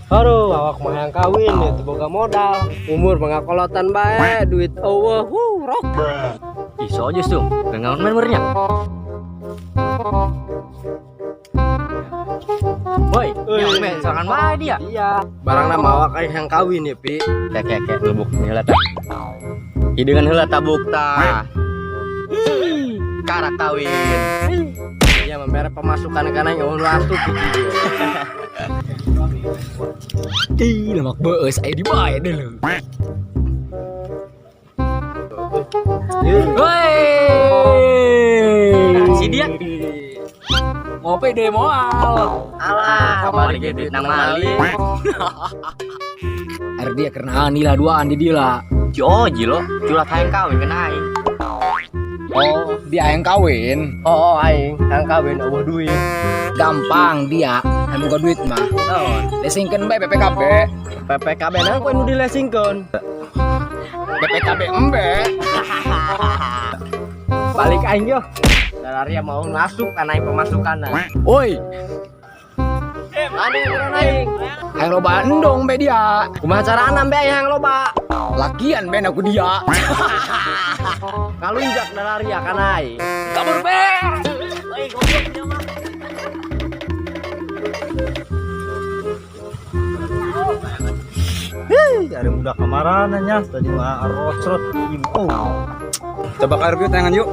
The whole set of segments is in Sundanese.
Aduh, awak mah yang kawin ya, teu boga modal. Umur mangakolotan bae, duit eueuh, wuh, rok. Iso aja tuh, ngengaon main meureunnya. Woi, yang main sorangan bae dia. Iya. Barangna mah awak aing yang kawin ya, Pi. Kek kek kek lubuk heula tah. Hideungan heula tabuk tah. Karak kawin. Iya, membere pemasukan kana yang eueuh asup hiji. Ih, lemak beus aya di bae deuleu. Woi. Si dia Ngopi deh moal. Alah, kamari ge duit nang mali. Ar dia karena nila duaan di dia. Si Oji lo, curhat hayang kawin kena aing. Oh, dia yang kawin. Oh, aing yang kawin eueuh duit. Gampang dia, yang boga duit mah. Naon? Lesingkeun bae BPKB. PPKB nang kowe nu dilesingkeun. BPKB embe. Balik aing yo. Dalaria mau masuk kana aing pemasukanna. Woi, Anu urang aing. hayang loba endong be dia. Kumaha carana be aing yang loba? Lakian be aku dia. Ngalunjak dalaria kana aing. Kabur be. Hei, ada muda kemarannya tadi mah rocrot ibu. Coba karep yuk tangan yuk.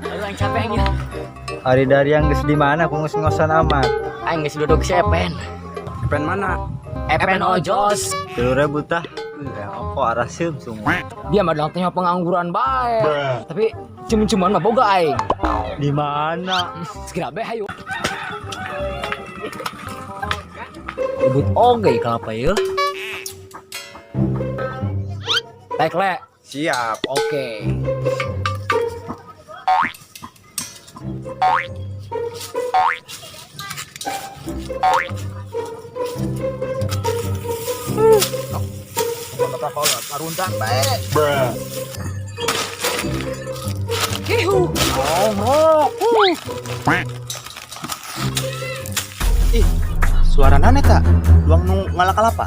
Ayo aing capek aing ya. Hari dari yang geus di mana aku geus ngosan amat. Aing geus duduk si Epen. Epen mana? Epen ojos. 3.000 tah. Ya, apa arah seum semua. Dia mah dalam tanya pengangguran bae. Tapi cium-ciuman mah boga aing. Di mana? Segera be hayu. Ribut oge kelapa ya. Tek le. Siap. Oke. Karuntan bae. Kihu. Oh, Ih, suara nane tak? Luang nu ngalak kalapa.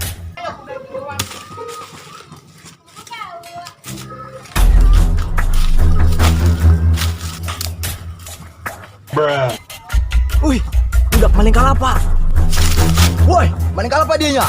Wih, udah maling kalapa. Woi, maling kalapa dia nya.